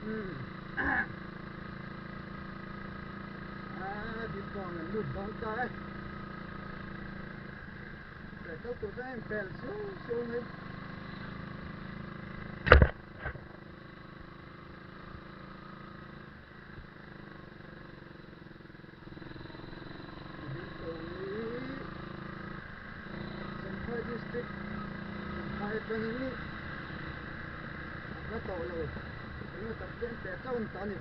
Umm a Dilkawn an lut dawn ta e. Ke kal tur chuan a inpel siau siau mai. Dilkawn hi Champhai district Champhai atangin a hla tawh lo kilometer tlem te chauh a ni ta a ni.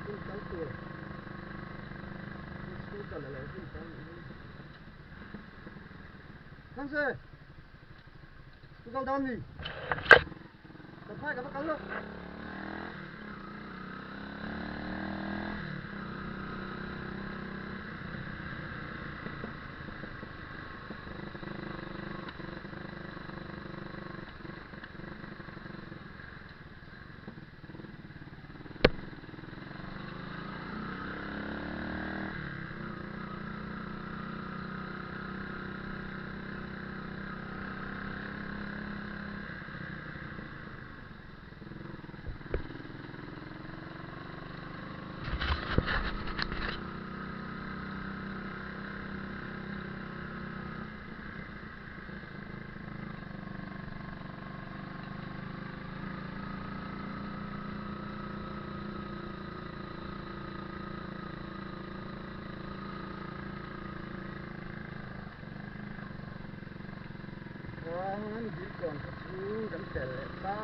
School kal tur school kal a lo hun ta nih hi. Thangse school kal dawn mi Champhai ka va kal lo. Chuan Dilkawn kha chu kan pel leh ta.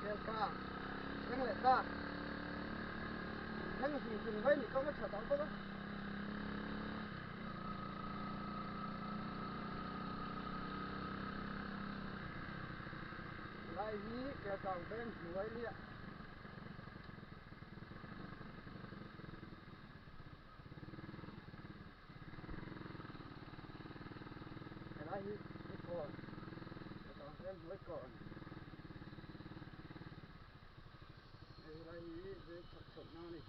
Kelkang thleng leh ta thleng hrim hrim mai ni kawng a tha tawh bawk a. Lai hi Kelkang veng hnuai nia. Helai hi hi kawn Kelkang veng hnuai kawn. Hei lai hi veng chhak chhohna a ni.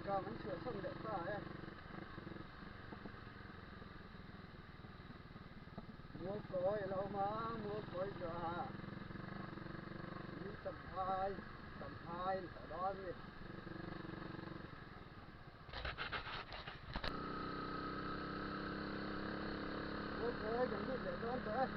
Kang an chhuahsan leh ta e. Mualkawi a lo awm a, Mualkawi zawhah New Champhai, Champhai an tawh dawn a ni. Mualkawi kan lut leh dawn tawh e.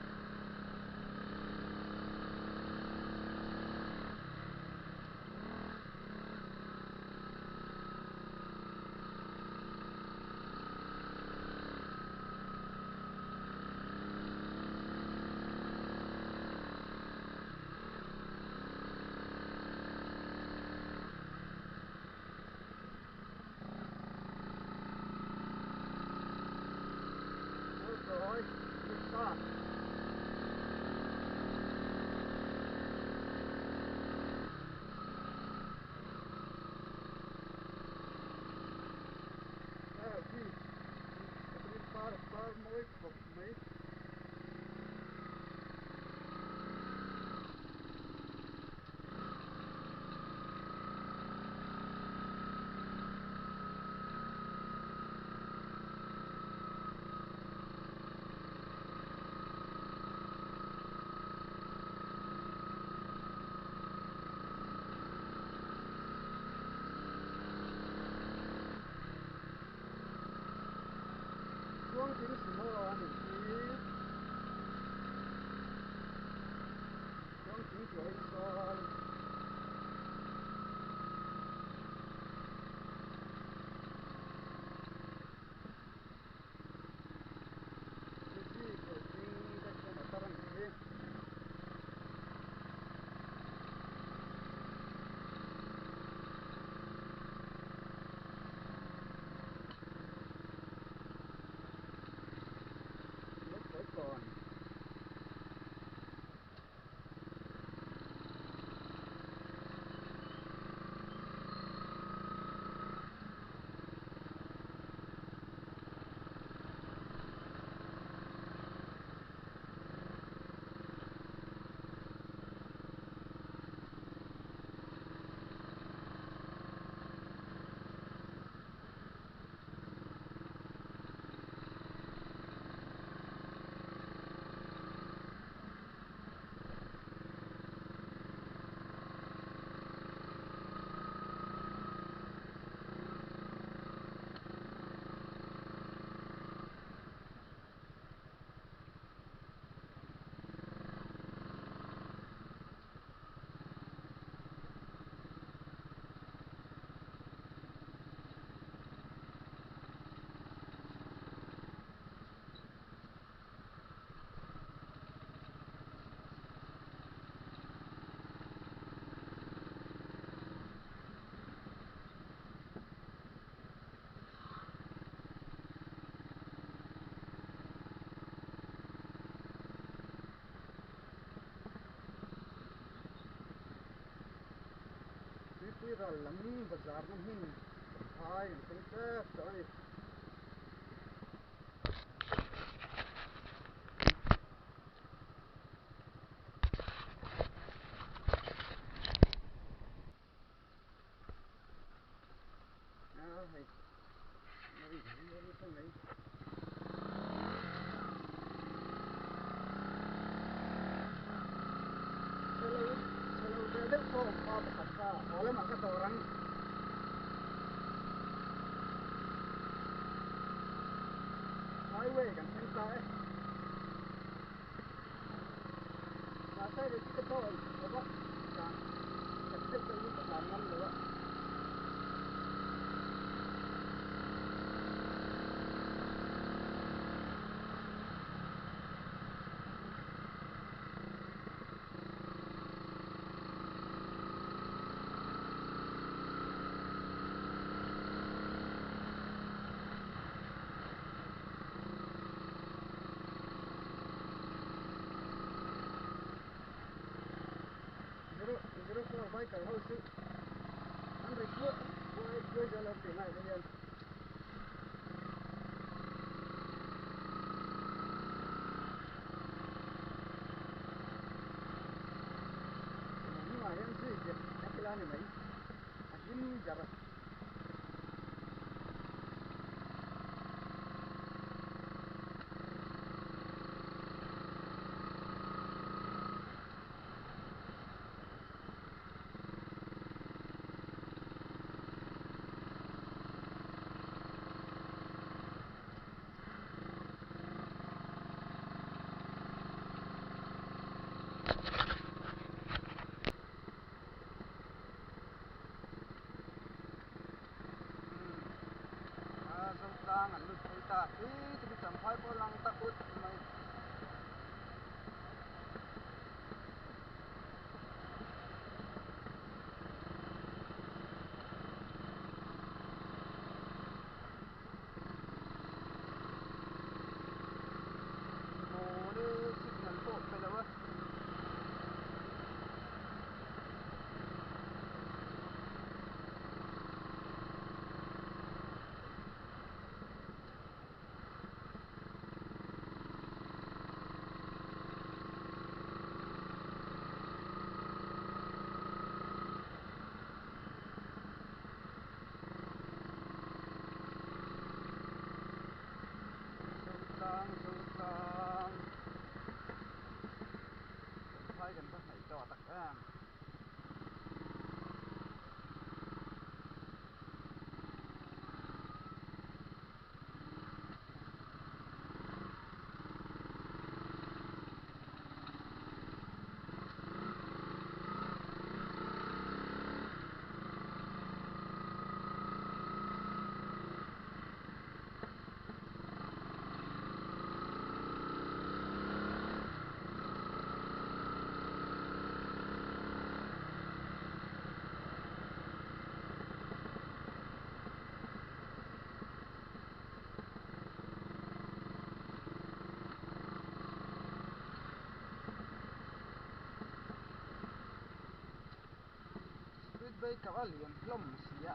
Var mawi khawp mai. Tluangtin Sumo a nih hi. Tluangtin to Aizawl. Suzy Coaching Junction motor a nih hi. Lawngkawi kawn. Tuipui ral lam bazar na hmun phai an thleng tep tawh a ni. A hei mai. Chhelo chhelo ve deuh pawh awm kha pakhat kha haw lamah ka dawr ang. Highway kan thleng ta e. Mahse rei te pawh awm lo va tlan chak deuh deuh hi ka tlan ngam lo a. Zero zero four biker ho chu an ri kuah kuai kuai zel a tih lai te hian. Hnungah hian zui zet zet ila a ni mai a hlim ber a. Zotlang an lut phei ta khi chu khi champhai pawh lang ta ut mai. Mawl e signal pawh pe lo a. breaker a lian hlawm si a.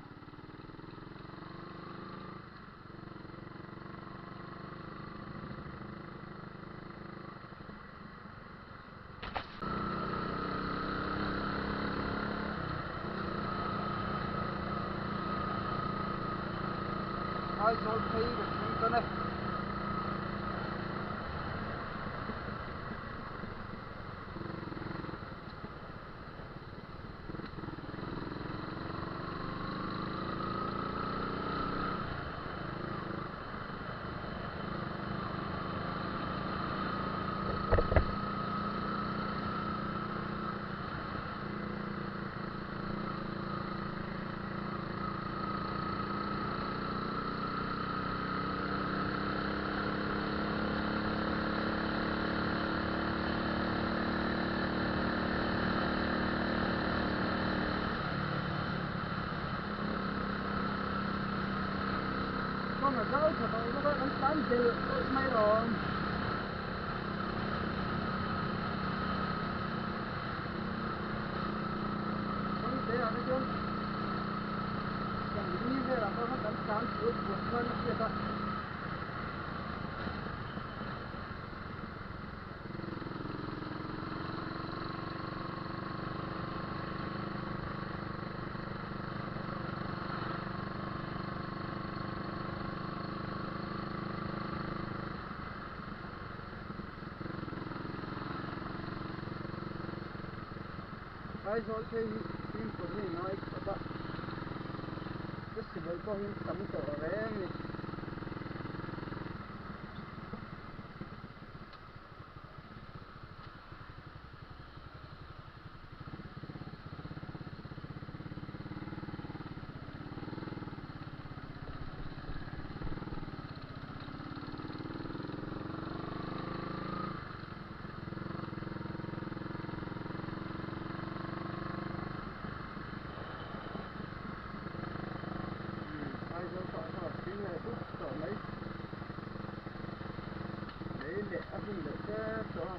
Aizawl phei ka thleng dawn e. Kawng a zau tha tawh bawk a, kan tan belh belh mai lawm. Kawng te ah te chuan Sangni velah pawh khan kan tan put put khan a hriat a. Aizawl phei hi fimkhur hi ngai khawp a, festival pawh hi tam tawh reng a ni. Aizawl pawh kha a fing leh dup tawh mai. Lei leh a hun leh tep tawh a,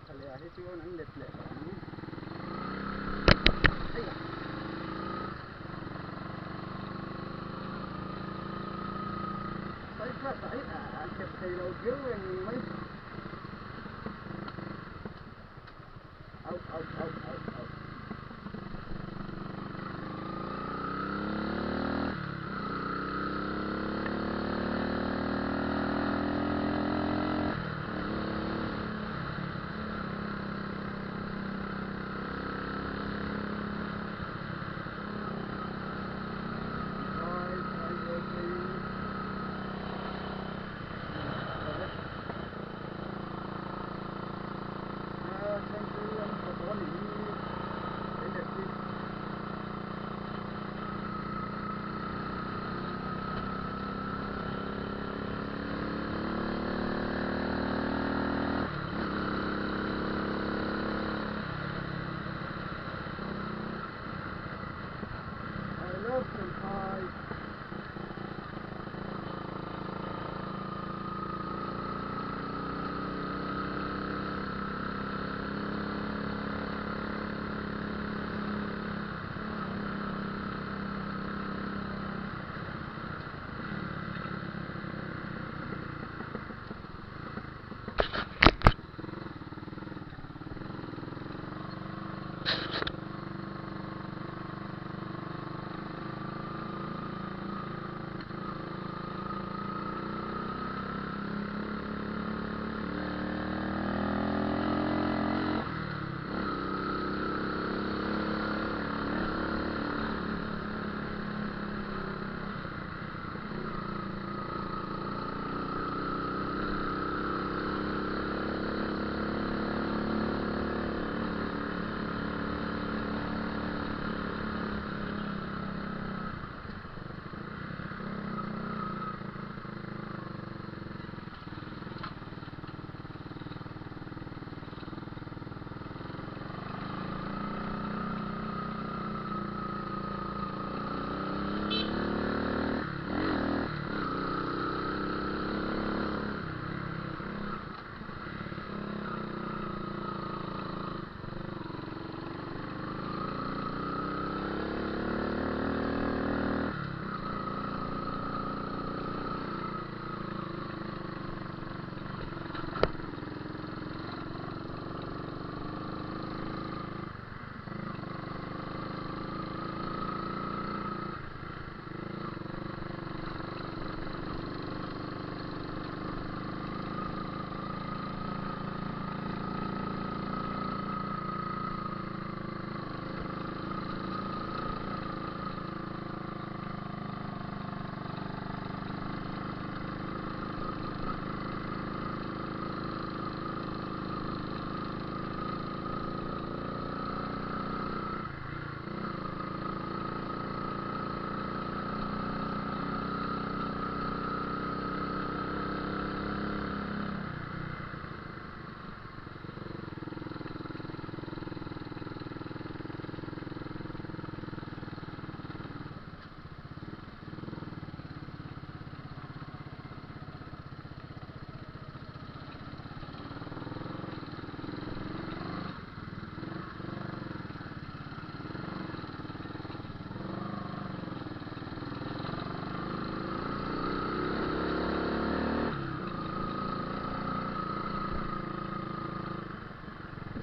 thla leh ah hi chuan an let leh tawh ang. Cyprus ah hi a nghet thei lo viau reng mai. Au au au au au. I love Champhai.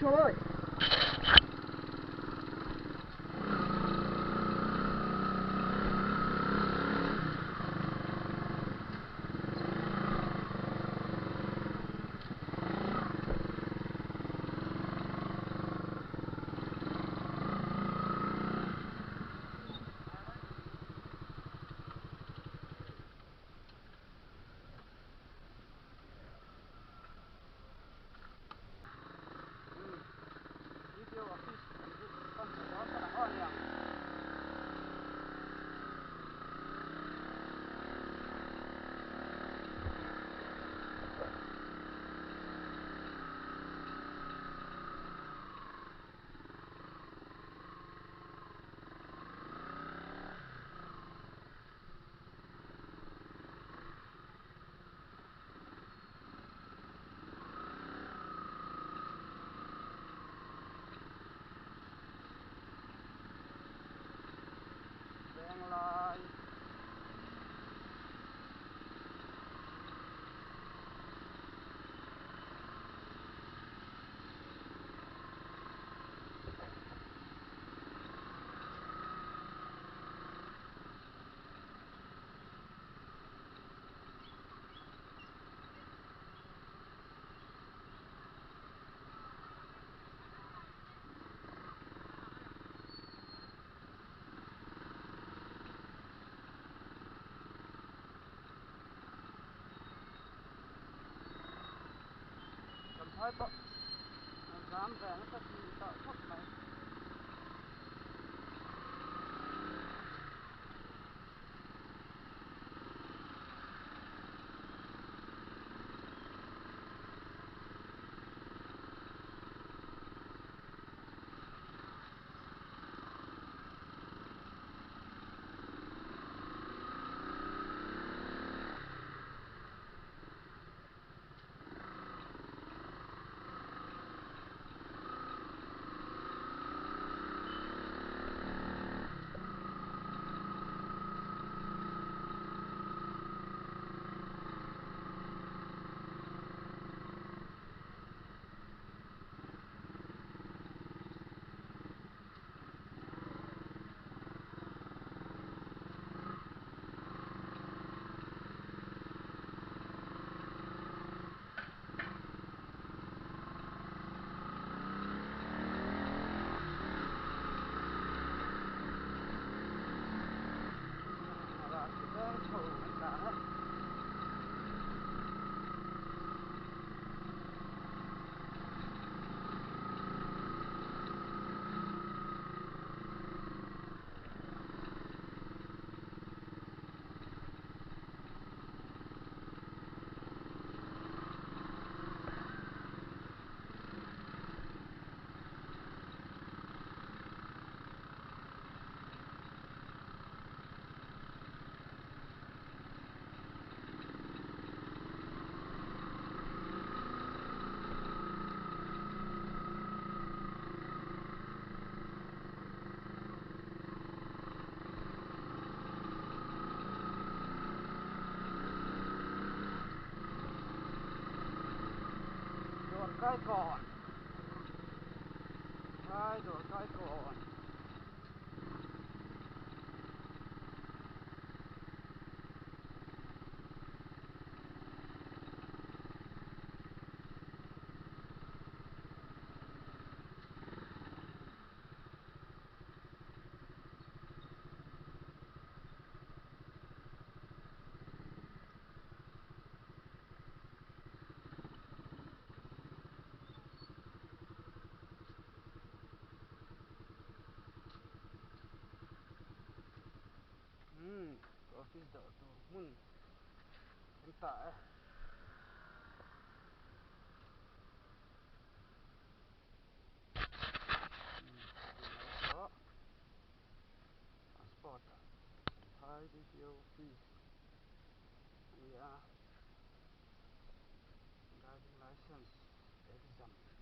Trời. Venglai. Thôi bộ dám về nó thật sợ khóc mày. ใกล้ก่อนใช่โดดใกล้ก่อนoffice dawr tur hmun an ta e. Passport Thai DPO office ania driving license exam.